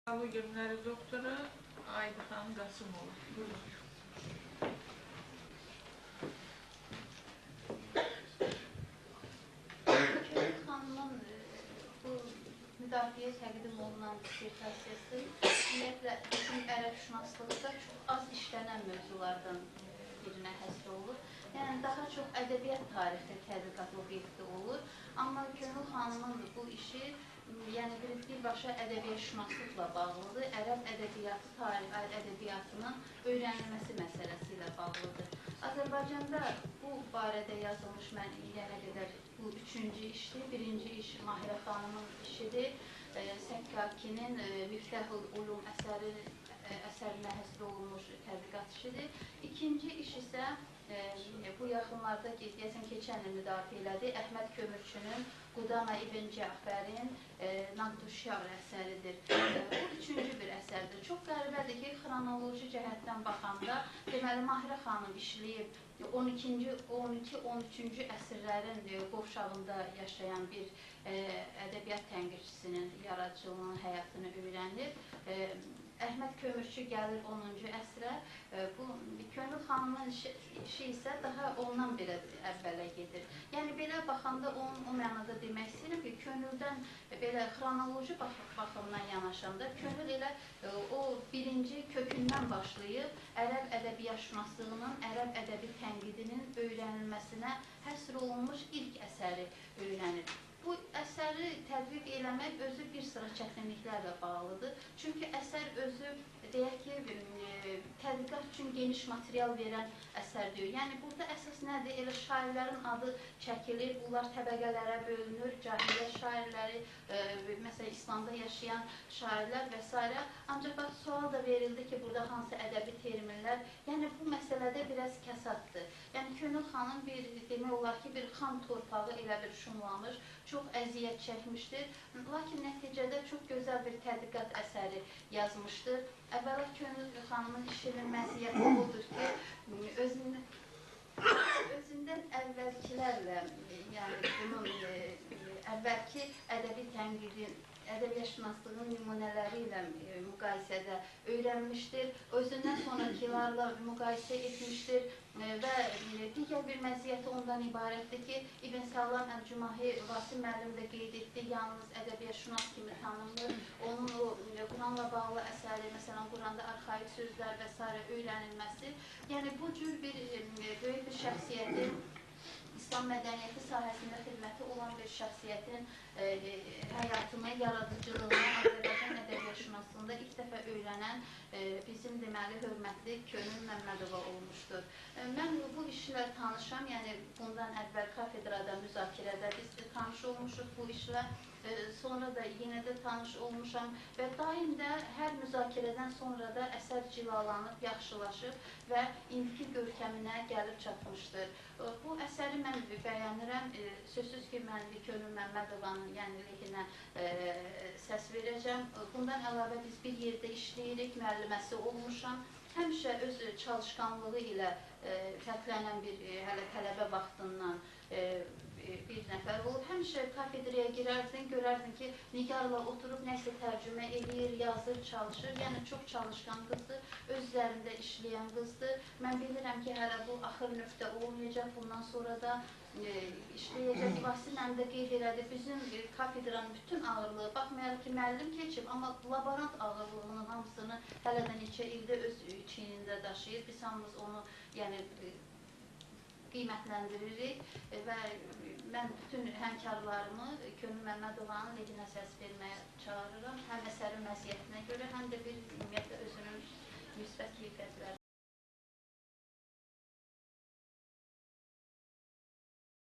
Filologiya doktoru Aydıxan Qasımova. Buyurun. Könül xanımın bu müdafiəyə təqdim olunan dissertasiyası ümumiyyətlə bizim ərəbşünaslıqda çox az işlənən mövzulardan birinə həsr olunur. Yəni daha çox ədəbiyyat tarixdə tədqiqat obyekti olur. Amma Könül xanımın bu işi yəni birbaşa ədəbiyyatşünaslıqla bağlıdır. Ərəb ədəbiyyatı tarixi, ədəbiyyatının öyrənilməsi məsələsi ilə bağlıdır. Azərbaycanda bu barədə yazılmış mən indiyənə qədər bu üçüncü işdir. Birinci iş Mahirə xanımın işidir. Səkkakinin Miftəhül Ulum əsərinə həsr olunmuş tədqiqat işidir. İkinci iş isə bu yaxınlarda, deyəsən keçən il müdafiə elədi, Əhməd Kömürçünün Qudama İbn Cəfərin Naqd-ü-Şiar əsəridir. Bu üçüncü bir əsərdir. Çox qəribədir ki, xronoloji cəhətdən baxanda, deməli, Mahirə xanım işləyib 12-ci, 12, 13-cü əsrlərin qovşağında yaşayan bir ədəbiyyat tənqidçisinin yaradıcılığının həyatını öyrənir. Əhməd Kömürçü gəlir 10-cu əsrə. Bu Könül xanımın işi isə daha ondan belə əvvələ gedir. Yəni belə baxanda onun o mənada demək istəyirəm ki, Könüldən belə xronoloji baxımdan yanaşanda Könül elə o birinci kökündən başlayıb ərəb ədəbiyyatşünaslığının, ərəb ədəbi tənqidinin öyrənilməsinə həsr olunmuş ilk əsəri öyrənir. Bu əsəri tədqiq eləmək özü bir sıra çətinliklərlə bağlıdır. Çünki əsər özü, deyək ki, tədqiqat üçün geniş material verən əsər deyil. Yəni burada əsas nədir? Elə şairlərin adı çəkilir, bunlar təbəqələrə bölünür, cahiliyyə şairləri, məsələn, İslamda yaşayan şairlər və s. Ancaq bax, sual da verildi ki, burada hansı ədəbi terminlər, yəni bu məsələdə biraz kəsaddır. Yəni Könül xanım bir, demək olar ki, bir xam torpağı elə bir şumlamış, çox əziyyət çəkmişdir. Lakin nəticədə çox gözəl bir tədqiqat əsəri yazmışdır. Əvvəla Könül xanımın işinin məziyyəti odur ki, özündən əvvəlkilərlə, yəni bunun əvvəlki ədəbi tənqidin, ədəbiyyatşünaslığın nümunələri ilə müqayisədə öyrənmişdir, özündən sonrakılarla müqayisə etmişdir və digər bir məziyyəti ondan ibarətdir ki, İbn Sallam Əl-Cümahi Vasim müəllim də qeyd etdi, yalnız ədəbiyyatşünas kimi tanınır, onun o Quranla bağlı əsəri, məsələn, Quranda arxaik sözlər və s. öyrənilməsi, yəni bu cür bir böyük bir şəxsiyyətin İslam mədəniyyəti sahəsində xidməti olan bir şəxsiyyətin həyatını, yaradıcılığını Azərbaycan ədəbiyyatşünaslığında ilk dəfə öyrənən bizim deməli hörmətli Könül Məmmədova olmuşdur. Mən bu işlə tanışam, yəni bundan əvvəl kafedrada, müzakirədə biz tanış olmuşuq bu işlə, sonra da yenə də tanış olmuşam və daim də hər müzakirədən sonra da əsər cilalanıb, yaxşılaşıb və indiki görkəminə gəlib çatmışdır. Bu əsəri mən bəyənirəm. Sözsüz ki, mən Könül Məmmədovanın yəni lehinə səs verəcəm. Bundan əlavə biz bir yerdə işləyirik, müəlliməsi olmuşam. Həmişə öz çalışqanlığı ilə fərqlənən bir hələ tələbə vaxtından bir nəfər olub. Həmişə kafedraya girərdin, görərdin ki, Nigarla oturub nəsə tərcümə eləyir, yazır, çalışır. Yəni çox çalışqan qızdır, öz üzərində işləyən qızdır. Mən bilirəm ki, hələ bu axır nöqtə olmayacaq, bundan sonra da işləyəcək. Vasim müəllim də qeyd elədi, bizim kafedranın bütün ağırlığı, baxmayaraq ki, müəllim keçib, amma laborant ağırlığının hamısını hələ də neçə ildə öz çiynində daşıyır. Biz hamımız onu yəni qiymətləndiririk və mən bütün həmkarlarımı Könül Məmmədovanın lehinə səs verməyə çağırıram. Həm əsərin məziyyətinə görə, həm də bir